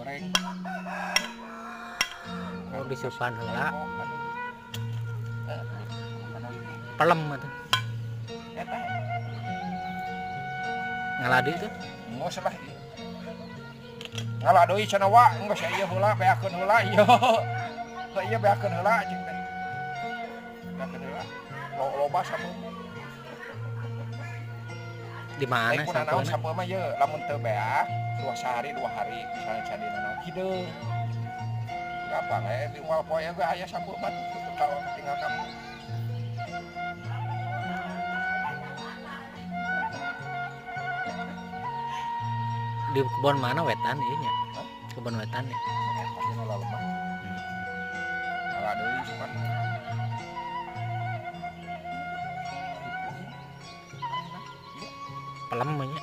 Goreng. Oh, disupan heula. Pelem atuh. Eta. Ngala deui tuh. Geus lah. Ngala deui cenah wa, geus ieu heula beakeun heula ieu. Heuh ieu beakeun heula cing teh. Beakeun heula. Loba sampeu. Di mana sampeuna? Sampeu mah ieu lamun teu beak 2 hari 2 hari misalnya cadi nanaon hideung. Gampang di unggal poe ge aya sampeu mah tinggal kamu. Di kebon mana wetan ieu nya? Kebon wetan ya. Dina lemah. Ngala deui sukan. Pelem nya.